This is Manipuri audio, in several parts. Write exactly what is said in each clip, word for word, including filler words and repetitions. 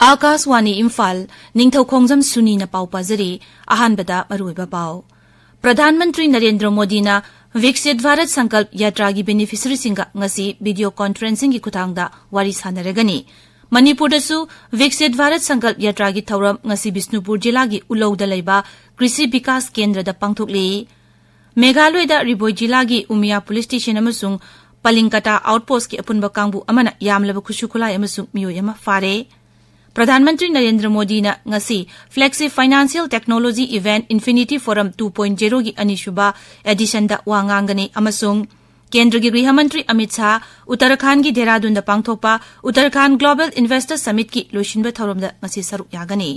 ꯑꯥꯀꯥꯁꯋꯥꯅꯤ ꯏꯝꯐꯥꯜ, ꯅꯤꯡꯊꯧ ꯈꯣꯡꯖꯝ ꯁꯨꯅꯤꯅ ꯄꯥꯎ ꯄꯥꯖꯔꯤ꯫ ꯑꯍꯥꯟꯕꯗ ꯃꯔꯨꯑꯣꯏꯕ ꯄꯥꯎ꯫ ꯄ꯭ꯔꯙꯥꯟ ꯃꯟꯇ꯭ꯔꯤ ꯅꯔꯦꯟꯗ꯭ꯔ ꯃꯣꯗꯤꯅ ꯚꯤꯛꯁꯤꯠ ꯚꯥꯔꯠ ꯁꯪꯀꯜꯞ ꯌꯥꯇ꯭ꯔꯥꯒꯤ ꯕꯦꯅꯤꯐꯤꯁꯔꯤꯁꯤꯡꯒ ꯉꯁꯤ ꯚꯤꯗꯤꯑꯣ ꯀꯣꯟꯐꯔꯦꯟꯁꯤꯡꯒꯤ ꯈꯨꯊꯥꯡꯗ ꯋꯥꯔꯤ ꯁꯥꯟꯅꯔꯒꯅꯤ꯫ ꯃꯅꯤꯄꯨꯔꯗꯁꯨ ꯚꯤꯛꯁꯤꯠ ꯚꯥꯔꯠ ꯁꯪꯀꯜꯞ ꯌꯥꯇ꯭ꯔꯥꯒꯤ ꯊꯧꯔꯝ ꯉꯁꯤ ꯕꯤꯁꯅꯨꯄꯨꯔ ꯖꯤꯂꯥꯒꯤ ꯎꯂꯧꯗ ꯂꯩꯕ ꯀ꯭ꯔꯤꯁꯤ ꯕꯤꯀꯥꯁ ꯀꯦꯟꯗ꯭ꯔꯗ ꯄꯥꯡꯊꯣꯛꯂꯤ꯫ ꯃꯦꯘꯥꯂꯌꯗ ꯔꯤꯕꯣꯏ ꯖꯤꯂꯥꯒꯤ ꯎꯃꯤꯌꯥ ꯄꯨꯂꯤꯁ ꯁ꯭ꯇꯦꯁꯟ ꯑꯃꯁꯨꯡ ꯄꯂꯤꯡꯀꯇꯥ ꯑꯥꯎꯠꯄꯣꯁ꯭ꯠꯀꯤ ꯑꯄꯨꯟꯕ ꯀꯥꯡꯕꯨ ꯑꯃꯅ ꯌꯥꯝꯂꯕ ꯈꯨꯠꯁꯨ ꯈꯨꯠꯂꯥꯏ ꯑꯃꯁꯨꯡ ꯃꯤꯑꯣꯏ ꯑꯃ ꯐꯥꯔꯦ꯫ ꯄ꯭ꯔꯙꯥꯟ ꯃꯟꯇ꯭ꯔꯤ ꯅꯔꯦꯟꯗ꯭ꯔ ꯃꯣꯗꯤꯅ ꯉꯁꯤ flagship financial technology event infinity form two point ꯖꯦꯔꯣꯒꯤ ꯑꯅꯤꯁꯨꯕ ꯑꯦꯗꯤꯁꯟꯗ ꯋꯥ ꯉꯥꯡꯒꯅꯤ ꯑꯃꯁꯨꯡ ꯀꯦꯟꯗ꯭ꯔꯒꯤ ꯒ꯭ꯔꯤꯍ ꯃꯟꯇ꯭ꯔꯤ ꯑꯃꯤꯠ ꯁꯥꯍ ꯎꯠꯇꯔꯈꯥꯟꯗꯒꯤ ꯗꯦꯍꯔꯥꯗꯨꯟꯗ ꯄꯥꯡꯊꯣꯛꯄ ꯎꯠꯇꯔꯈꯥꯟꯗ ꯒ꯭ꯂꯣꯕꯦꯜ ꯏꯟꯚꯦꯁꯇꯔ ꯁꯃꯤꯠꯀꯤ ꯂꯣꯏꯁꯤꯟꯕ ꯊꯧꯔꯝꯗ ꯉꯁꯤ ꯁꯔꯨꯛ ꯌꯥꯒꯅꯤ꯫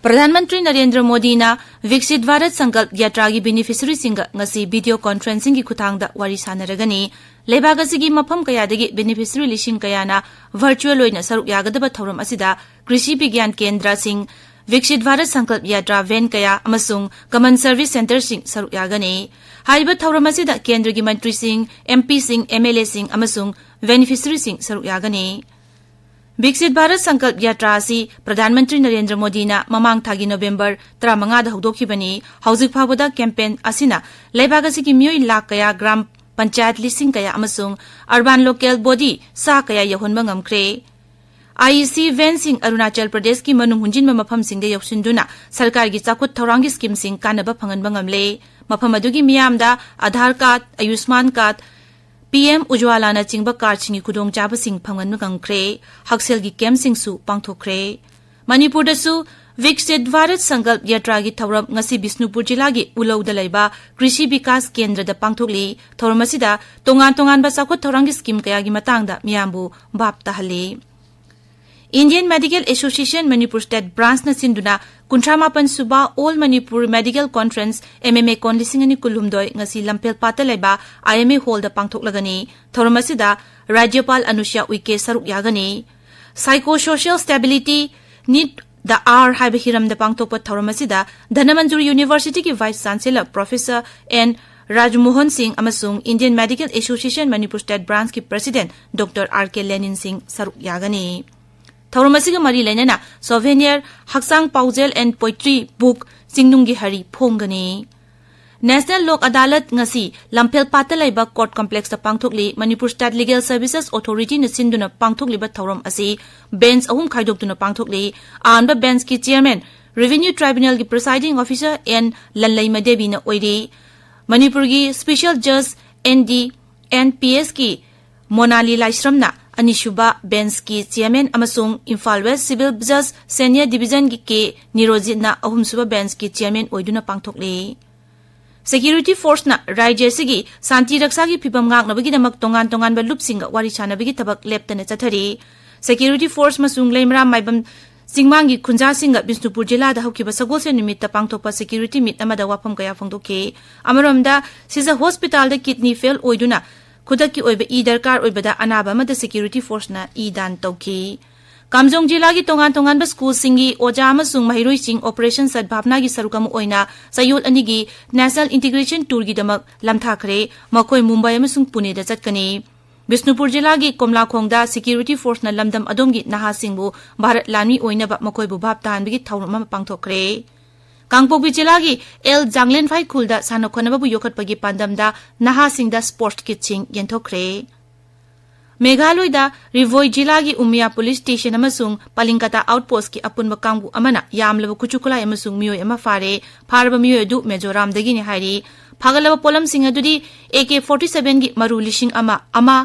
ꯄ꯭ꯔꯙꯥꯟ ꯃꯟꯇ꯭ꯔꯤ ꯅꯔꯦꯟꯗ꯭ꯔ ꯃꯣꯗꯤꯅ ꯚꯤꯛꯁꯤꯠ ꯚꯥꯔꯠ ꯁꯪꯀꯜꯞ ꯌꯥꯇ꯭ꯔꯥꯒꯤ ꯕꯦꯅꯤꯐꯤꯁꯔꯤꯁꯤꯡꯒ ꯉꯁꯤ ꯚꯤꯗꯤꯑꯣ ꯀꯣꯟꯐꯔꯦꯟꯁꯤꯡꯒꯤ ꯈꯨꯊꯥꯡꯗ ꯋꯥꯔꯤ ꯁꯥꯟꯅꯔꯒꯅꯤ꯫ ꯂꯩꯕꯥꯛ ꯑꯁꯤꯒꯤ ꯃꯐꯝ ꯀꯌꯥꯗꯒꯤ ꯕꯦꯅꯤꯐꯤꯁꯔꯤ ꯂꯤꯁꯤꯡ ꯀꯌꯥꯅ ꯚꯔꯆꯨꯑꯦꯜ ꯑꯣꯏꯅ ꯁꯔꯨꯛ ꯌꯥꯒꯗꯕ ꯊꯧꯔꯝ ꯑꯁꯤꯗ ꯀ꯭ꯔꯤꯁꯤ ꯕꯤꯒ꯭ꯌꯥꯟ ꯀꯦꯟꯗ꯭ꯔꯁꯤꯡ, ꯚꯤꯛꯁꯤꯠ ꯚꯥꯔꯠ ꯁꯪꯀꯜꯞ ꯌꯥꯇ꯭ꯔꯥ ꯚꯦꯟ ꯀꯌꯥ ꯑꯃꯁꯨꯡ ꯀꯃꯟ ꯁꯔꯚꯤꯁ ꯁꯦꯟꯇꯔꯁꯤꯡ ꯁꯔꯨꯛ ꯌꯥꯒꯅꯤ꯫ ꯍꯥꯏꯔꯤꯕ ꯊꯧꯔꯝ ꯑꯁꯤꯗ ꯀꯦꯟꯗ꯭ꯔꯒꯤ ꯃꯟꯇ꯭ꯔꯤꯁꯤꯡ, ꯑꯦꯝ ꯄꯤꯁꯤꯡ, ꯑꯦꯝ ꯑꯦꯜ ꯑꯦꯁꯤꯡ ꯑꯃꯁꯨꯡ ꯕꯦꯅꯤꯐꯤꯁꯔꯤꯁꯤꯡ ꯁꯔꯨꯛ ꯌꯥꯒꯅꯤ꯫ ꯚꯤꯛꯁꯤꯠ ꯚꯥꯔꯠ ꯁꯪꯀꯜꯞ ꯌꯥꯇ꯭ꯔꯥ ꯑꯁꯤ ꯄ꯭ꯔꯙꯥꯟ ꯃꯟꯇ꯭ꯔꯤ ꯅꯔꯦꯟꯗ꯭ꯔ ꯃꯣꯗꯤꯅ ꯃꯃꯥꯡ ꯊꯥꯒꯤ ꯅꯕꯦꯝꯕꯔ ꯇꯔꯥꯃꯉꯥꯗ ꯍꯧꯗꯣꯛꯈꯤꯕꯅꯤ꯫ ꯍꯧꯖꯤꯛ ꯐꯥꯎꯕꯗ ꯀꯦꯝꯄꯦꯟ ꯑꯁꯤꯅ ꯂꯩꯕꯥꯛ ꯑꯁꯤꯒꯤ ꯃꯤꯑꯣꯏ ꯂꯥꯈ ꯀꯌꯥ, ꯒ꯭ꯔꯥꯝ ꯄꯟꯆꯥꯌꯠ ꯂꯤꯁꯤꯡ ꯀꯌꯥ ꯑꯃꯁꯨꯡ ꯑꯔꯕꯥꯟ ꯂꯣꯀꯦꯜ ꯕꯣꯗꯤ ꯆꯥ ꯀꯌꯥ ꯌꯧꯍꯟꯕ ꯉꯝꯈ꯭ꯔꯦ꯫ ꯑꯥꯏ ꯏ ꯁꯤ ꯚꯦꯟꯁꯤꯡ ꯑꯔꯨꯅꯥꯆꯜ ꯄ꯭ꯔꯗꯦꯁꯀꯤ ꯃꯅꯨꯡ ꯍꯨꯟꯖꯤꯟꯕ ꯃꯐꯝꯁꯤꯡꯗ ꯌꯧꯁꯤꯟꯗꯨꯅ ꯁꯔꯀꯥꯔꯒꯤ ꯆꯥꯎꯈꯠ ꯊꯧꯔꯥꯡꯒꯤ ꯁ꯭ꯀꯤꯝꯁꯤꯡ ꯀꯥꯟꯅꯕ ꯐꯪꯍꯟꯕ ꯉꯝꯂꯦ꯫ ꯃꯐꯝ ꯑꯗꯨꯒꯤ ꯃꯤꯌꯥꯝꯗ ꯑꯙꯥꯔ ꯀꯥꯔꯗ, ꯑꯌꯨꯁꯃꯥꯟ ꯀꯥꯔꯗ, ꯄꯤ ꯑꯦꯝ ꯎꯖ꯭ꯋꯥꯂꯥꯅꯆꯤꯡꯕ ꯀꯥꯔꯗꯁꯤꯡꯒꯤ ꯈꯨꯗꯣꯡꯆꯥꯕꯁꯤꯡ ꯐꯪꯍꯟꯕ ꯉꯝꯈ꯭ꯔꯦ꯫ ꯍꯛꯁꯦꯜꯒꯤ ꯀꯦꯝꯞꯁꯤꯡꯁꯨ ꯄꯥꯡꯊꯣꯛꯈ꯭ꯔꯦ꯫ ꯃꯅꯤꯄꯨꯔꯗꯁꯨ ꯚꯤꯛꯁꯤꯠ ꯚꯥꯔꯠ ꯁꯪꯀꯜꯞ ꯌꯥꯇ꯭ꯔꯥꯒꯤ ꯊꯧꯔꯝ ꯉꯁꯤ ꯕꯤꯁꯅꯨꯄꯨꯔ ꯖꯤꯂꯥꯒꯤ ꯎꯂꯧꯗ ꯂꯩꯕ ꯀ꯭ꯔꯤꯁꯤ ꯕꯤꯀꯥꯁ ꯀꯦꯟꯗ꯭ꯔꯗ ꯄꯥꯡꯊꯣꯛꯂꯤ꯫ ꯊꯧꯔꯝ ꯑꯁꯤꯗ ꯇꯣꯉꯥꯟ ꯇꯣꯉꯥꯟꯕ ꯆꯥꯎꯈꯠ ꯊꯧꯔꯥꯡꯒꯤ ꯁ꯭ꯀꯤꯝ ꯀꯌꯥꯒꯤ ꯃꯇꯥꯡꯗ ꯃꯤꯌꯥꯝꯕꯨ ꯚꯥꯞ ꯇꯥꯍꯜꯂꯤ꯫ Indian medical association Manipur state ꯕ꯭ꯔꯥꯟꯆꯅ ꯁꯤꯟꯗꯨꯅ ꯀꯨꯟꯊ꯭ꯔꯥ ꯃꯥꯄꯟ ꯁꯨꯕ all Manipur medical conference, M M A con ꯂꯤꯁꯤꯡ ꯑꯅꯤ ꯀꯨꯟꯍꯨꯝꯗꯣꯏ ꯉꯁꯤ ꯂꯝꯐꯦꯜꯄꯥꯠꯇ ꯂꯩꯕ ꯑꯥꯏ ꯑꯦꯝ ꯑꯦ ꯍꯣꯜꯗ ꯄꯥꯡꯊꯣꯛꯂꯒꯅꯤ꯫ ꯊꯧꯔꯝ ꯑꯁꯤꯗ ꯔꯥꯖ꯭ꯌꯄꯥꯜ ꯑꯅꯨꯁ꯭ꯌꯥ ꯎꯏꯀꯦ ꯁꯔꯨꯛ ꯌꯥꯒꯅꯤ꯫ Psychosocial stability, Need the Hour ꯍꯥꯏꯕ ꯍꯤꯔꯝꯗ ꯄꯥꯡꯊꯣꯛꯄ ꯊꯧꯔꯝ ꯑꯁꯤꯗ ꯙꯅꯃꯟꯖꯨꯔꯤ ꯌꯨꯅꯤꯚꯔꯁꯤꯇꯤꯒꯤ vice chancellor professor N Rajmohan Singh ꯑꯃꯁꯨꯡ Indian medical association Manipur state ꯕ꯭ꯔꯥꯟꯁꯀꯤ president doctor R K Lenin Singh ꯁꯔꯨꯛ ꯌꯥꯒꯅꯤ꯫ ꯊꯧꯔꯝ ꯑꯁꯤꯒ ꯃꯔꯤ ꯂꯩꯅꯅ ꯁꯣꯚꯦꯅꯤꯌꯔ, ꯍꯛꯆꯥꯡ ꯄꯥꯎꯖꯦꯜ and poetry book, ꯆꯤꯡꯅꯨꯡꯒꯤ Harry ꯐꯣꯡꯒꯅꯤ꯫ National ꯂꯣꯛ ꯑꯗꯥꯂꯠ ꯉꯁꯤ ꯂꯝꯐꯦꯜꯄꯥꯠꯇ ꯂꯩꯕ ꯀꯣꯔꯠ ꯀꯝꯄ꯭ꯂꯦꯛꯁꯇ ꯄꯥꯡꯊꯣꯛꯂꯤ꯫ ꯃꯅꯤꯄꯨꯔ ꯁ꯭ꯇꯦꯠ ꯂꯤꯒꯦꯜ ꯁꯔꯚꯤꯁꯦꯁ ꯑꯣꯊꯣꯔꯤꯇꯤꯅ ꯁꯤꯟꯗꯨꯅ ꯄꯥꯡꯊꯣꯛꯂꯤꯕ ꯊꯧꯔꯝ ꯑꯁꯤ ꯕꯦꯟꯆ ꯑꯍꯨꯝ ꯈꯥꯏꯗꯣꯛꯇꯨꯅ ꯄꯥꯡꯊꯣꯛꯂꯤ꯫ ꯑꯍꯥꯟꯕ ꯕꯦꯟꯆꯀꯤ ꯆꯤꯌꯔꯃꯦꯟ ꯔꯦꯚꯤꯅ꯭ꯌꯨ ꯇ꯭ꯔꯥꯏꯕꯨꯅꯦꯜꯒꯤ ꯄ꯭ꯔꯤꯁꯥꯏꯗꯤꯡ ꯑꯣꯐꯤꯁꯔ ꯑꯦꯟ ꯂꯟꯂꯩꯃ ꯗꯦꯕꯤꯅ ꯑꯣꯏꯔꯤ꯫ ꯃꯅꯤꯄꯨꯔꯒꯤ ꯁ꯭ꯄꯦꯁꯤꯌꯦꯜ ꯖꯖ ꯑꯦꯟ ꯗꯤ ꯑꯦꯟ ꯄꯤ ꯑꯦꯁꯀꯤ ꯃꯣꯅꯥꯂꯤ ꯂꯥꯏꯁ꯭ꯔꯝꯅ ꯑꯅꯤꯁꯨꯕ ꯕꯦꯟꯆꯀꯤ ꯆꯤꯌꯔꯃꯦꯟ ꯑꯃꯁꯨꯡ ꯏꯝꯐꯥꯜ ꯋꯦꯁ ꯁꯤꯚꯤꯜ ꯖꯖ ꯁꯦꯅꯤꯌꯔ ꯗꯤꯚꯤꯖꯟꯒꯤ ꯀꯦ ꯅꯤꯔꯣꯖꯤꯠꯅ ꯑꯍꯨꯝꯁꯨꯕ ꯕꯦꯟꯆꯀꯤ ꯆꯤꯌꯔꯃꯦꯟ ꯑꯣꯏꯗꯨꯅ ꯄꯥꯡꯊꯣꯛꯂꯤ꯫ ꯁꯦꯀ꯭ꯌꯨꯔꯤꯇꯤ ꯐꯣꯔꯁꯅ ꯔꯥꯖ꯭ꯌ ꯑꯁꯤꯒꯤ ꯁꯥꯟꯇꯤ ꯔꯛꯁꯥꯒꯤ ꯐꯤꯚꯝ ꯉꯥꯛꯅꯕꯒꯤꯗꯃꯛ ꯇꯣꯉꯥꯟ ꯇꯣꯉꯥꯟꯕ ꯂꯨꯞꯁꯤꯡꯒ ꯋꯥꯔꯤ ꯁꯥꯅꯕꯒꯤ ꯊꯕꯛ ꯂꯦꯞꯇꯅ ꯆꯠꯊꯔꯤ꯫ ꯁꯦꯀ꯭ꯌꯨꯔꯤꯇꯤ ꯐꯣꯔꯁ ꯑꯃꯁꯨꯡ ꯂꯩꯃꯔꯥꯝ ꯃꯥꯏꯕꯝ ꯆꯤꯡꯃꯥꯡꯒꯤ ꯈꯨꯟꯖꯥꯁꯤꯡꯒ ꯕꯤꯁꯅꯨꯄꯨꯔ ꯖꯤꯂꯥꯗ ꯍꯧꯈꯤꯕ ꯁꯒꯣꯜꯁꯦꯟ ꯅꯨꯃꯤꯠꯇ ꯄꯥꯡꯊꯣꯛꯄ ꯁꯦꯀ꯭ꯌꯨꯔꯤꯇꯤ ꯃꯤꯠ ꯑꯃꯗ ꯋꯥꯐꯝ ꯀꯌꯥ ꯐꯣꯡꯗꯣꯛꯈꯤ꯫ ꯑꯃꯔꯣꯝꯗ, ꯁꯤꯖ ꯍꯣꯁꯄꯤꯇꯥꯜꯗ ꯀꯤꯗꯅꯤ ꯐꯦꯜ ꯑꯣꯏꯗꯨꯅ ꯈꯨꯗꯛꯀꯤ ꯑꯣꯏꯕ ꯏ ꯗꯔꯀꯥꯔ ꯑꯣꯏꯕꯗ ꯑꯅꯥꯕ ꯑꯃꯗ ꯁꯦꯀ꯭ꯌꯨꯔꯤꯇꯤ ꯐꯣꯔꯁꯅ ꯏ ꯗꯥꯟ ꯇꯧꯈꯤ꯫ ꯀꯥꯝꯖꯣꯡ ꯖꯤꯂꯥꯒꯤ ꯇꯣꯉꯥꯟ ꯇꯣꯉꯥꯟꯕ ꯁ꯭ꯀꯨꯜꯁꯤꯡꯒꯤ ꯑꯣꯖꯥ ꯑꯃꯁꯨꯡ ꯃꯍꯩꯔꯣꯏꯁꯤꯡ ꯑꯣꯄꯔꯦꯁꯟ ꯁꯗꯚꯥꯕꯅꯥꯒꯤ ꯁꯔꯨꯛ ꯑꯃ ꯑꯣꯏꯅ ꯆꯌꯣꯜ ꯑꯅꯤꯒꯤ ꯅꯦꯁꯅꯦꯜ ꯏꯟꯇꯤꯒ꯭ꯔꯦꯁꯟ ꯇꯨꯔꯒꯤꯗꯃꯛ ꯂꯝꯊꯥꯈ꯭ꯔꯦ꯫ ꯃꯈꯣꯏ ꯃꯨꯝꯕꯥꯏ ꯑꯃꯁꯨꯡ ꯄꯨꯅꯦꯗ ꯆꯠꯀꯅꯤ꯫ ꯕꯤꯁꯅꯨꯄꯨꯔ ꯖꯤꯂꯥꯒꯤ ꯀꯣꯝꯂꯥꯈꯣꯡꯗ ꯁꯦꯀ꯭ꯌꯨꯔꯤꯇꯤ ꯐꯣꯔꯁꯅ ꯂꯝꯗꯝ ꯑꯗꯣꯝꯒꯤ ꯅꯍꯥꯁꯤꯡꯕꯨ ꯚꯥꯔꯠ ꯂꯥꯟꯃꯤ ꯑꯣꯏꯅꯕ ꯃꯈꯣꯏꯕꯨ ꯚꯥꯞ ꯇꯥꯍꯟꯕꯒꯤ ꯊꯧꯔꯝ ꯑꯃ ꯄꯥꯡꯊꯣꯛꯈ꯭ꯔꯦ꯫ ꯀꯥꯡꯄꯣꯛꯄꯤ ꯖꯤꯂꯥꯒꯤ ꯑꯦꯜ ꯖꯥꯡꯂꯦꯟꯐꯥꯏ ꯈꯨꯜꯗ ꯁꯥꯟꯅ ꯈꯣꯠꯅꯕꯕꯨ ꯌꯣꯛꯈꯠꯄꯒꯤ ꯄꯥꯟꯗꯝꯗ ꯅꯍꯥꯁꯤꯡꯗ ꯁ꯭ꯄꯣꯔꯠꯁ ꯀꯤꯠꯁꯤꯡ ꯌꯦꯟꯊꯣꯛꯈ꯭ꯔꯦ꯫ ꯃꯦꯘꯥꯂꯣꯏꯗ ꯔꯤꯚꯣꯏ ꯖꯤꯂꯥꯒꯤ ꯎꯃꯤꯌꯥ ꯄꯨꯂꯤꯁ ꯁ꯭ꯇꯦꯁꯟ ꯑꯃꯁꯨꯡ ꯄꯥꯂꯤꯡꯀꯇꯥ ꯑꯥꯎꯠꯄꯣꯁꯠꯀꯤ ꯑꯄꯨꯟꯕ ꯀꯥꯡꯕꯨ ꯑꯃꯅ ꯌꯥꯝꯂꯕ ꯈꯨꯠꯁꯨ ꯈꯨꯠꯂꯥꯏ ꯑꯃꯁꯨꯡ ꯃꯤꯑꯣꯏ ꯑꯃ ꯐꯥꯔꯦ꯫ ꯐꯥꯔꯕ ꯃꯤꯑꯣꯏ ꯑꯗꯨ ꯃꯤꯖꯣꯔꯥꯝꯗꯒꯤꯅꯤ ꯍꯥꯏꯔꯤ꯫ ꯐꯥꯒꯠꯂꯕ ꯄꯣꯠꯂꯝꯁꯤꯡ ꯑꯗꯨꯗꯤ ꯑꯦ ꯀꯦ ꯐꯣꯔꯇꯤ ꯁꯚꯦꯟꯒꯤ ꯃꯔꯨ ꯂꯤꯁꯤꯡ ꯑꯃ, ꯑꯃ,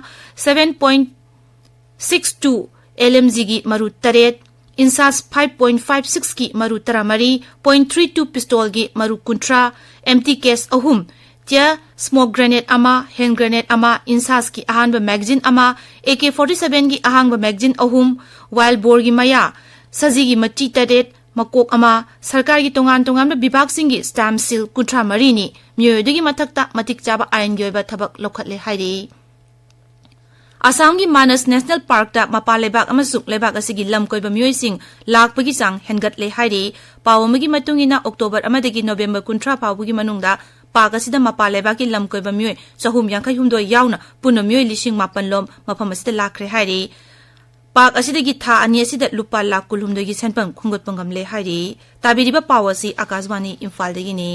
seven point six two LMGꯒꯤ ꯃꯔꯨ ꯇꯔꯦꯠ, INSAS five point five sixꯀꯤ ꯃꯔꯨ ꯇꯔꯥꯃꯔꯤ, point three two pistolꯒꯤ ꯃꯔꯨ ꯀꯨꯟꯊ꯭ꯔꯥ, empty case ꯑꯍꯨꯝ, tear smoke grenade ꯑꯃ, hand grenade ꯑꯃ, INSASꯀꯤ ꯑꯍꯥꯟꯕ magazine ꯑꯃ, ꯑꯦ ꯀꯦ ꯐꯣꯔꯇꯤ ꯁꯚꯦꯟꯒꯤ ꯑꯍꯥꯡꯕ magazine ꯑꯍꯨꯝ, wild boarꯒꯤ ꯃꯌꯥ, ꯁꯖꯤꯒꯤ ꯃꯆꯤ ꯇꯔꯦꯠ, ꯃꯀꯣꯛ ꯑꯃ, ꯁꯔꯀꯥꯔꯒꯤ ꯇꯣꯉꯥꯟ ꯇꯣꯉꯥꯟꯕ ꯕꯤꯚꯥꯒꯁꯤꯡꯒꯤ stamp seal ꯀꯨꯟꯊ꯭ꯔꯥ ꯃꯔꯤꯅꯤ꯫ ꯃꯤꯑꯣꯏ ꯑꯗꯨꯒꯤ ꯃꯊꯛꯇ ꯃꯇꯤꯛ ꯆꯥꯕ ꯑꯥꯏꯟꯒꯤ ꯑꯣꯏꯕ ꯊꯕꯛ ꯂꯧꯈꯠꯂꯦ ꯍꯥꯏꯔꯤ꯫ ꯑꯁꯥꯝꯒꯤ ꯃꯥꯅꯁ ꯅꯦꯁꯅꯦꯜ ꯄꯥꯔꯛꯇ ꯃꯄꯥꯟ ꯂꯩꯕꯥꯛ ꯑꯃꯁꯨꯡ ꯂꯩꯕꯥꯛ ꯑꯁꯤꯒꯤ ꯂꯝ ꯀꯣꯏꯕ ꯃꯤꯑꯣꯏꯁꯤꯡ ꯂꯥꯛꯄꯒꯤ ꯆꯥꯡ ꯍꯦꯟꯒꯠꯂꯦ ꯍꯥꯏꯔꯤ꯫ ꯄꯥꯎ ꯑꯃꯒꯤ ꯃꯇꯨꯡ ꯏꯟꯅ, ꯑꯣꯛꯇꯣꯕꯔ ꯑꯃꯗꯒꯤ ꯅꯣꯕꯦꯝꯕꯔ ꯀꯨꯟꯊ꯭ꯔꯥ ꯐꯥꯎꯕꯒꯤ ꯃꯅꯨꯡꯗ ꯄꯥꯛ ꯑꯁꯤꯗ ꯃꯄꯥꯟ ꯂꯩꯕꯥꯛꯀꯤ ꯂꯝ ꯀꯣꯏꯕ ꯃꯤꯑꯣꯏ ꯆꯍꯨꯝ ꯌꯥꯡꯈꯩ ꯍꯨꯝꯗꯣꯏ ꯌꯥꯎꯅ ꯄꯨꯟꯅ ꯃꯤꯑꯣꯏ ꯂꯤꯁꯤꯡ ꯃꯥꯄꯟ ꯂꯣꯝ ꯃꯐꯝ ꯑꯁꯤꯗ ꯂꯥꯛꯈ꯭ꯔꯦ ꯍꯥꯏꯔꯤ꯫ ꯄꯥꯛ ꯑꯁꯤꯗꯒꯤ ꯊꯥ ꯑꯅꯤ ꯑꯁꯤꯗ ꯂꯨꯄꯥ ꯂꯥꯈ ꯀꯨꯟꯍꯨꯝꯗꯣꯏꯒꯤ ꯁꯦꯟꯐꯝ ꯈꯣꯝꯒꯠꯄ ꯉꯝꯂꯦ ꯍꯥꯏꯔꯤ꯫ ꯇꯥꯕꯤꯔꯤꯕ ꯄꯥꯎ ꯑꯁꯤ ꯑꯥꯀꯥꯁꯕꯥꯅꯤ ꯏꯝꯐꯥꯜꯗꯒꯤꯅꯤ꯫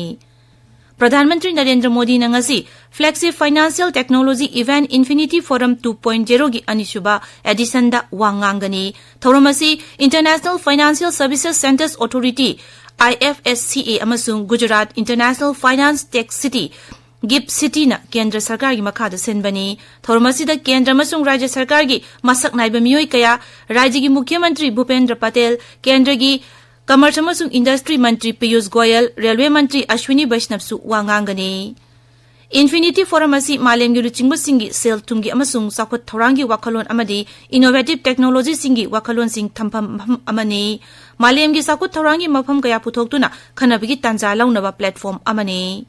ꯄ꯭ꯔꯙꯥꯟ ꯃꯟꯇ꯭ꯔꯤ ꯅꯔꯦꯟꯗ꯭ꯔ ꯃꯣꯗꯤꯅ ꯉꯁꯤ flagship financial technology event Infinity Forum two point zero ꯒꯤ ꯑꯅꯤꯁꯨꯕ edition ꯗ ꯋꯥ ꯉꯥꯡꯒꯅꯤ꯫ ꯊꯧꯔꯝ ꯑꯁꯤ International Financial Services Centres Authority, I F S C A, ꯑꯃꯁꯨꯡ Gujarat International Finance Tech City, ꯒꯤꯐ ꯁꯤꯇꯤꯅ ꯀꯦꯟꯗ꯭ꯔ ꯁꯔꯀꯥꯔꯒꯤ ꯃꯈꯥꯗ ꯁꯤꯟꯕꯅꯤ꯫ ꯊꯧꯔꯝ ꯑꯁꯤꯗ ꯀꯦꯟꯗ꯭ꯔ ꯑꯃꯁꯨꯡ ꯔꯥꯖ꯭ꯌ ꯁꯔꯀꯥꯔꯒꯤ ꯃꯁꯛ ꯅꯥꯏꯕ ꯃꯤꯑꯣꯏ ꯀꯌꯥ, ꯔꯥꯖ꯭ꯌꯒꯤ ꯃꯨꯈ꯭ꯌ ꯃꯟꯇ꯭ꯔꯤ ꯚꯨꯄꯦꯟꯗ꯭ꯔ ꯄꯇꯦꯜ, ꯀꯦꯟꯗ꯭ꯔꯒꯤ ꯀꯃꯔꯁ ꯑꯃꯁꯨꯡ ꯏꯟꯗꯁꯇ꯭ꯔꯤ ꯃꯟꯇ꯭ꯔꯤ ꯄꯤꯌꯨꯁ ꯒꯣꯌꯜ, ꯔꯦꯜꯋꯦ ꯃꯟꯇ꯭ꯔꯤ ꯑꯁ꯭ꯋꯤꯅꯤ ꯕꯩꯁꯅꯕꯁꯨ ꯋꯥ ꯉꯥꯡꯒꯅꯤ꯫ ꯏꯟꯐꯤꯅꯤꯇꯤ ꯐꯣꯔꯝ ꯑꯁꯤ ꯃꯥꯂꯦꯝꯒꯤ ꯂꯨꯆꯤꯡꯕꯁꯤꯡꯒꯤ ꯁꯦꯜ-ꯊꯨꯝꯒꯤ ꯑꯃꯁꯨꯡ ꯆꯥꯎꯈꯠ ꯊꯧꯔꯥꯡꯒꯤ ꯋꯥꯈꯜꯂꯣꯟ ꯑꯃꯗꯤ innovative technology ꯁꯤꯡꯒꯤ ꯋꯥꯈꯜꯂꯣꯟꯁꯤꯡ ꯊꯝꯐꯝ ꯃꯐꯝ ꯑꯃꯅꯤ꯫ ꯃꯥꯂꯦꯝꯒꯤ ꯆꯥꯎꯈꯠ ꯊꯧꯔꯥꯡꯒꯤ ꯃꯐꯝ ꯀꯌꯥ ꯄꯨꯊꯣꯛꯇꯨꯅ ꯈꯟꯅꯕꯒꯤ ꯇꯥꯟꯖꯥ ꯂꯧꯅꯕ platform ꯑꯃꯅꯤ꯫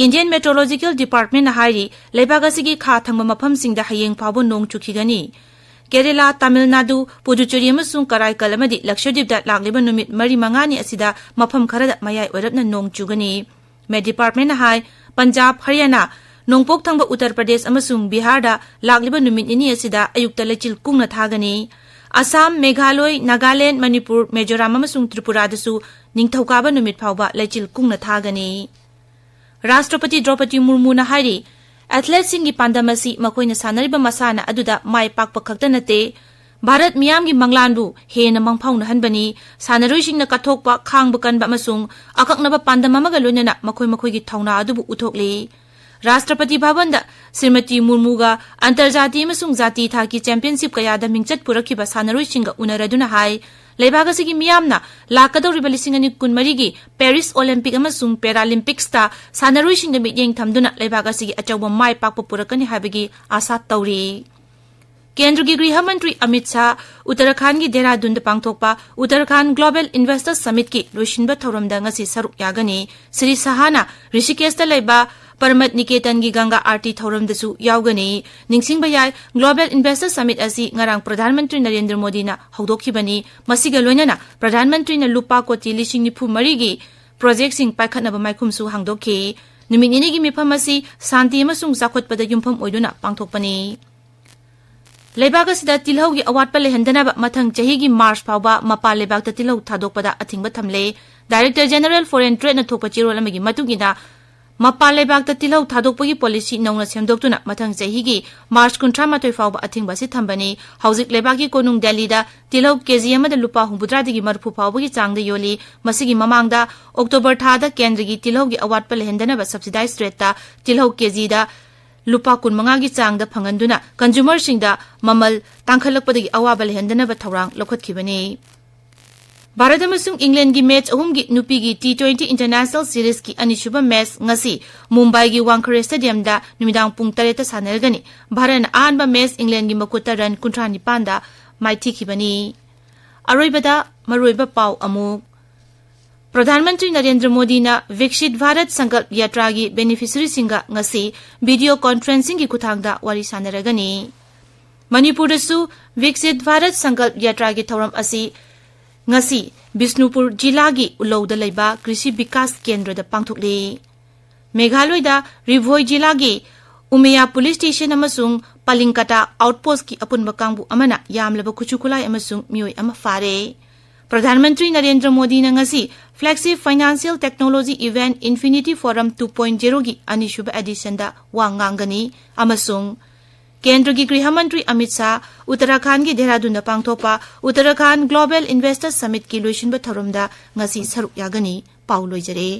Indian Meteorological Department ꯅ ꯍꯥꯏꯔꯤ, ꯂꯩꯕꯥꯛ ꯑꯁꯤꯒꯤ ꯈꯥ ꯊꯪꯕ ꯃꯐꯝꯁꯤꯡꯗ ꯍꯌꯦꯡ ꯐꯥꯎꯕ ꯅꯣꯡ ꯆꯨꯈꯤꯒꯅꯤ꯫ ꯀꯦꯔꯦꯂꯥ, ꯇꯥꯃꯤꯜ ꯅꯥꯗꯨ, ꯄꯨꯗꯨꯆꯦꯔꯤ ꯑꯃꯁꯨꯡ ꯀꯔꯥꯏꯀꯜ ꯑꯃꯗꯤ ꯂꯛꯁꯗꯤꯞꯇ ꯂꯥꯛꯂꯤꯕ ꯅꯨꯃꯤꯠ ꯃꯔꯤ ꯃꯉꯥꯅꯤ ꯑꯁꯤꯗ ꯃꯐꯝ ꯈꯔꯗ ꯃꯌꯥꯏ ꯑꯣꯏꯔꯞꯅ ꯅꯣꯡ ꯆꯨꯒꯅꯤ꯫ Met Department ꯅ ꯍꯥꯏ, ꯄꯟꯖꯥꯕ, ꯍꯔꯤꯌꯥꯅꯥ, ꯅꯣꯡꯄꯣꯛ ꯊꯪꯕ ꯎꯠꯇꯔ ꯄ꯭ꯔꯗꯦꯁ ꯑꯃꯁꯨꯡ ꯕꯤꯍꯥꯔꯗ ꯂꯥꯛꯂꯤꯕ ꯅꯨꯃꯤꯠ ꯅꯤꯅꯤ ꯑꯁꯤꯗ ꯑꯌꯨꯛꯇ ꯂꯩꯆꯤꯜ ꯀꯨꯡꯅ ꯊꯥꯒꯅꯤ꯫ ꯑꯁꯥꯝ, ꯃꯦꯘꯥꯂꯣꯏ, ꯅꯥꯒꯥꯂꯦꯟ, ꯃꯅꯤꯄꯨꯔ, ꯃꯤꯖꯣꯔꯥꯝ ꯑꯃꯁꯨꯡ ꯇ꯭ꯔꯤꯄꯨꯔꯥꯗꯁꯨ ꯅꯤꯡꯊꯧꯀꯥꯕ ꯅꯨꯃꯤꯠ ꯐꯥꯎꯕ ꯂꯩꯆꯤꯜ ꯀꯨꯡꯅ ꯊꯥꯒꯅꯤ꯫ ꯔꯥꯁꯇ꯭ꯔꯄꯇꯤ ꯗ꯭ꯔꯧꯄꯗꯤ ꯃꯨꯔꯃꯨꯅ ꯍꯥꯏꯔꯤ, ꯑꯦꯊꯂꯦꯠꯁꯤꯡꯒꯤ ꯄꯥꯟꯗꯝ ꯑꯁꯤ ꯃꯈꯣꯏꯅ ꯁꯥꯟꯅꯔꯤꯕ ꯃꯁꯥꯟꯅ ꯑꯗꯨꯗ ꯃꯥꯏ ꯄꯥꯛꯄ ꯈꯛꯇ ꯅꯠꯇꯦ, ꯚꯥꯔꯠ ꯃꯤꯌꯥꯝꯒꯤ ꯃꯪꯂꯥꯟꯕꯨ ꯍꯦꯟꯅ ꯃꯪꯐꯥꯎꯅꯍꯟꯕꯅꯤ꯫ ꯁꯥꯟꯅꯔꯣꯏꯁꯤꯡꯅ ꯀꯠꯊꯣꯛꯄ, ꯈꯥꯡꯕ ꯀꯟꯕ ꯑꯃꯁꯨꯡ ꯑꯀꯛꯅꯕ ꯄꯥꯟꯗꯝ ꯑꯃꯒ ꯂꯣꯏꯅꯅ ꯃꯈꯣꯏ ꯃꯈꯣꯏꯒꯤ ꯊꯧꯅꯥ ꯑꯗꯨꯕꯨ ꯎꯠꯊꯣꯛꯂꯤ꯫ ꯔꯥꯁꯇ꯭ꯔꯄꯇꯤ ꯚꯕꯟꯗ ꯁ꯭ꯔꯤꯃꯇꯤ ꯃꯨꯔꯃꯨꯒ ꯑꯟꯇꯔꯖꯥꯇꯤ ꯑꯃꯁꯨꯡ ꯖꯥꯇꯤ ꯊꯥꯛꯀꯤ ꯆꯦꯝꯄꯤꯌꯟꯁꯤꯞ ꯀꯌꯥꯗ ꯃꯤꯡꯆꯠ ꯄꯨꯔꯛꯈꯤꯕ ꯁꯥꯟꯅꯔꯣꯏꯁꯤꯡꯒ ꯎꯅꯔꯗꯨꯅ ꯍꯥꯏ, ꯂꯩꯕꯥꯛ ꯑꯁꯤꯒꯤ ꯃꯤꯌꯥꯝꯅ ꯂꯥꯛꯀꯗꯧꯔꯤꯕ ꯂꯤꯁꯤꯡ ꯑꯅꯤ ꯀꯨꯟꯃꯔꯤꯒꯤ ꯄꯦꯔꯤꯁ ꯑꯣꯂꯤꯝꯄꯤꯛ ꯑꯃꯁꯨꯡ ꯄꯦꯔꯥꯂꯤꯝꯄꯤꯛꯁꯇ ꯁꯥꯟꯅꯔꯣꯏꯁꯤꯡꯗ ꯃꯤꯠꯌꯦꯡ ꯊꯝꯗꯨꯅ ꯂꯩꯕꯥꯛ ꯑꯁꯤꯒꯤ ꯑꯆꯧꯕ ꯃꯥꯏ ꯄꯥꯛꯄ ꯄꯨꯔꯛꯀꯅꯤ ꯍꯥꯏꯕꯒꯤ ꯑꯥꯁꯥ ꯇꯧꯔꯤ꯫ ꯀꯦꯟꯗ꯭ꯔꯒꯤ ꯒ꯭ꯔꯤꯍ ꯃꯟꯇ꯭ꯔꯤ ꯑꯃꯤꯠ ꯁꯥꯍ ꯎꯠꯇꯔꯥꯈꯥꯟꯒꯤ ꯗꯦꯍꯔꯥꯗꯨꯟꯗ ꯄꯥꯡꯊꯣꯛꯄ ꯎꯠꯇꯔꯥꯈꯥꯟ ꯒ꯭ꯂꯣꯕꯦꯜ ꯏꯟꯚꯦꯁꯇꯔ ꯁꯃꯤꯠꯀꯤ ꯂꯣꯏꯁꯤꯟꯕ ꯊꯧꯔꯝꯗ ꯉꯁꯤ ꯁꯔꯨꯛ ꯌꯥꯒꯅꯤ꯫ ꯁ꯭ꯔꯤ ꯁꯥꯍꯅ ꯔꯤꯁꯤꯀꯦꯁꯇ ꯂꯩꯕ ꯄꯔꯃꯠ ꯅꯤꯀꯦꯇꯟꯒꯤ ꯒꯪꯒꯥ ꯑꯥꯔꯇꯤ ꯊꯧꯔꯝꯗꯁꯨ ꯌꯥꯎꯒꯅꯤ꯫ ꯅꯤꯡꯁꯤꯡꯕ ꯌꯥꯏ, ꯒ꯭ꯂꯣꯕꯦꯜ ꯏꯟꯚꯦꯁꯇꯔ ꯁꯃꯤꯠ ꯑꯁꯤ ꯉꯔꯥꯡ ꯄ꯭ꯔꯙꯥꯟ ꯃꯟꯇ꯭ꯔꯤ ꯅꯔꯦꯟꯗ꯭ꯔ ꯃꯣꯗꯤꯅ ꯍꯧꯗꯣꯛꯈꯤꯕꯅꯤ꯫ ꯃꯁꯤꯒ ꯂꯣꯏꯅꯅ ꯄ꯭ꯔꯙꯥꯟ ꯃꯟꯇ꯭ꯔꯤꯅ ꯂꯨꯄꯥ ꯀꯣꯇꯤ ꯂꯤꯁꯤꯡ ꯅꯤꯐꯨ ꯃꯔꯤꯒꯤ ꯄ꯭ꯔꯣꯖꯦꯛꯁꯤꯡ ꯄꯥꯏꯈꯠꯅꯕ ꯃꯥꯏꯈꯨꯝꯁꯨ ꯍꯥꯡꯗꯣꯛꯈꯤ꯫ ꯅꯨꯃꯤꯠ ꯅꯤꯅꯤꯒꯤ ꯃꯤꯐꯝ ꯑꯁꯤ ꯁꯥꯟꯇꯤ ꯑꯃꯁꯨꯡ ꯆꯥꯎꯈꯠꯄꯗ ꯌꯨꯝꯐꯝ ꯑꯣꯏꯗꯨꯅ ꯄꯥꯡꯊꯣꯛꯄꯅꯤ꯫ ꯂꯩꯕꯥꯛ ꯑꯁꯤꯗ ꯇꯤꯜꯍꯧꯒꯤ ꯑꯋꯥꯠꯄ ꯂꯩꯍꯟꯗꯅꯕ ꯃꯊꯪ ꯆꯍꯤꯒꯤ ꯃꯥꯔꯆ ꯐꯥꯎꯕ ꯃꯄꯥꯟ ꯂꯩꯕꯥꯛꯇ ꯇꯤꯜꯍꯧ ꯊꯥꯗꯣꯛꯄꯗ ꯑꯊꯤꯡꯕ ꯊꯝꯂꯦ꯫ Director General Foreign Tradeꯅ ꯊꯣꯛꯄ ꯆꯦꯔꯣꯜ ꯑꯃꯒꯤ ꯃꯇꯨꯡ ꯏꯟꯅ, ꯃꯄꯥꯟ ꯂꯩꯕꯥꯛꯇ ꯇꯤꯜꯍꯧ ꯊꯥꯗꯣꯛꯄꯒꯤ ꯄꯣꯂꯤꯁꯤ ꯅꯧꯅ ꯁꯦꯝꯗꯣꯛꯇꯨꯅ ꯃꯊꯪ ꯆꯍꯤꯒꯤ ꯃꯥꯔꯆ ꯀꯨꯟꯊ꯭ꯔꯥ ꯃꯥꯊꯣꯏ ꯐꯥꯎꯕ ꯑꯊꯤꯡꯕ ꯑꯁꯤ ꯊꯝꯕꯅꯤ꯫ ꯍꯧꯖꯤꯛ ꯂꯩꯕꯥꯛꯀꯤ ꯀꯣꯅꯨꯡ ꯗꯦꯜꯂꯤꯗ ꯇꯤꯜꯍꯧ ꯀꯦꯖꯤ ꯑꯃꯗ ꯂꯨꯄꯥ ꯍꯨꯝꯐꯨꯇꯔꯥꯗꯒꯤ ꯃꯔꯤꯐꯨ ꯐꯥꯎꯕꯒꯤ ꯆꯥꯡꯗ ꯌꯣꯜꯂꯤ꯫ ꯃꯁꯤꯒꯤ ꯃꯃꯥꯡꯗ ꯑꯣꯛꯇꯣꯕꯔ ꯊꯥꯗ ꯀꯦꯟꯗ꯭ꯔꯒꯤ ꯇꯤꯜꯍꯧꯒꯤ ꯑꯋꯥꯠꯄ ꯂꯩꯍꯟꯗꯅꯕ subsidized rateꯇ ꯇꯤꯜꯍꯧ ꯀꯦꯖꯤꯗ ꯂꯨꯄꯥ ꯀꯨꯟꯃꯉꯥꯒꯤ ꯆꯥꯡꯗ ꯐꯪꯍꯟꯗꯨꯅ consumerꯁꯤꯡꯗ ꯃꯃꯜ ꯇꯥꯡꯈꯠꯂꯛꯄꯗꯒꯤ ꯑꯋꯥꯕ ꯂꯩꯍꯟꯗꯅꯕ ꯊꯧꯔꯥꯡ ꯂꯧꯈꯠꯈꯤꯕꯅꯤ꯫ ꯚꯥꯔꯠ ꯑꯃꯁꯨꯡ ꯏꯪꯂꯦꯟꯒꯤ ꯃꯦꯆ ꯑꯍꯨꯝꯒꯤ ꯅꯨꯄꯤꯒꯤ T twenty International Seriesꯀꯤ ꯑꯅꯤꯁꯨꯕ ꯃꯦꯆ ꯉꯁꯤ ꯃꯨꯝꯕꯥꯏꯒꯤ ꯋꯥꯡꯈꯔꯦ ꯁ꯭ꯇꯦꯗꯤꯌꯝꯗ ꯅꯨꯃꯤꯗꯥꯡ ꯄꯨꯡ ꯇꯔꯦꯠꯇ ꯁꯥꯟꯅꯔꯒꯅꯤ꯫ ꯚꯥꯔꯠꯅ ꯑꯍꯥꯟꯕ ꯃꯦꯆ ꯏꯪꯂꯦꯟꯒꯤ ꯃꯈꯨꯠꯇ ꯔꯟ ꯀꯨꯟꯊ꯭ꯔꯥ ꯅꯤꯄꯥꯟꯗ ꯃꯥꯏꯊꯤꯈꯤꯕꯅꯤ꯫ ꯑꯔꯣꯏꯕꯗ ꯃꯔꯨꯑꯣꯏꯕ ꯄꯥꯎ ꯑꯃꯨꯛ꯫ ꯄ꯭ꯔꯙꯥꯟ ꯃꯟꯇ꯭ꯔꯤ ꯅꯔꯦꯟꯗ꯭ꯔ ꯃꯣꯗꯤꯅ ꯚꯤꯛꯁꯤꯠ ꯚꯥꯔꯠ ꯁꯪꯀꯜꯞ ꯌꯥꯇ꯭ꯔꯥꯒꯤ ꯕꯦꯅꯤꯐꯤꯁꯔꯤꯁꯤꯡꯒ ꯉꯁꯤ ꯚꯤꯗꯤꯑꯣ ꯀꯣꯟꯐꯔꯦꯟꯁꯤꯡꯒꯤ ꯈꯨꯠꯊꯥꯡꯗ ꯋꯥꯔꯤ ꯁꯥꯟꯅꯔꯒꯅꯤ꯫ ꯃꯅꯤꯄꯨꯔꯗꯁꯨ ꯚꯤꯛꯁꯤꯠ ꯚꯥꯔꯠ ꯁꯪꯀꯜꯞ ꯌꯥꯇ꯭ꯔꯥꯒꯤ ꯊꯧꯔꯝ ꯑꯁꯤ ꯉꯁꯤ ꯕꯤꯁꯅꯨꯄꯨꯔ ꯖꯤꯂꯥꯒꯤ ꯎꯂꯧꯗ ꯂꯩꯕ ꯀ꯭ꯔꯤꯁꯤ ꯕꯤꯀꯥꯁ ꯀꯦꯟꯗ꯭ꯔꯗ ꯄꯥꯡꯊꯣꯛꯂꯤ꯫ ꯃꯦꯘꯥꯂꯣꯏꯗ ꯔꯤꯚꯣꯏ ꯖꯤꯂꯥꯒꯤ ꯎꯃꯤꯌꯥ ꯄꯨꯂꯤꯁ ꯁ꯭ꯇꯦꯁꯟ ꯑꯃꯁꯨꯡ ꯄꯥꯂꯤꯡꯀꯇꯥ ꯑꯥꯎꯠꯄꯣꯁꯠꯀꯤ ꯑꯄꯨꯟꯕ ꯀꯥꯡꯕꯨ ꯑꯃꯅ ꯌꯥꯝꯂꯕ ꯈꯨꯠꯁꯨ ꯈꯨꯠꯂꯥꯏ ꯑꯃꯁꯨꯡ ꯃꯤꯑꯣꯏ ꯑꯃ ꯐꯥꯔꯦ꯫ ꯄ꯭ꯔꯙꯥꯟ ꯃꯟꯇ꯭ꯔꯤ ꯅꯔꯦꯟꯗ꯭ꯔ ꯃꯣꯗꯤꯅ ꯉꯁꯤ flagship financial technology event Infinity Forum two point zeroꯒꯤ ꯑꯅꯤꯁꯨꯕ editionꯗ ꯋꯥ ꯉꯥꯡꯒꯅꯤ ꯑꯃꯁꯨꯡ ꯀꯦꯟꯗ꯭ꯔꯒꯤ ꯒ꯭ꯔꯤꯍ ꯃꯟꯇ꯭ꯔꯤ ꯑꯃꯤꯠ ꯁꯥꯍ ꯎꯠꯇꯔꯥꯈꯥꯟꯒꯤ ꯗꯦꯍꯔꯥꯗꯨꯟꯗ ꯄꯥꯡꯊꯣꯛꯄ ꯎꯠꯇꯔꯥꯈꯥꯟ ꯒ꯭ꯂꯣꯕꯦꯜ ꯏꯟꯚꯦꯁꯇꯔ ꯁꯃꯤꯠꯀꯤ ꯂꯣꯏꯁꯤꯟꯕ ꯊꯧꯔꯝꯗ ꯉꯁꯤ ꯁꯔꯨꯛ ꯌꯥꯒꯅꯤ꯫ ꯄꯥꯎ ꯂꯣꯏꯖꯔꯦ꯫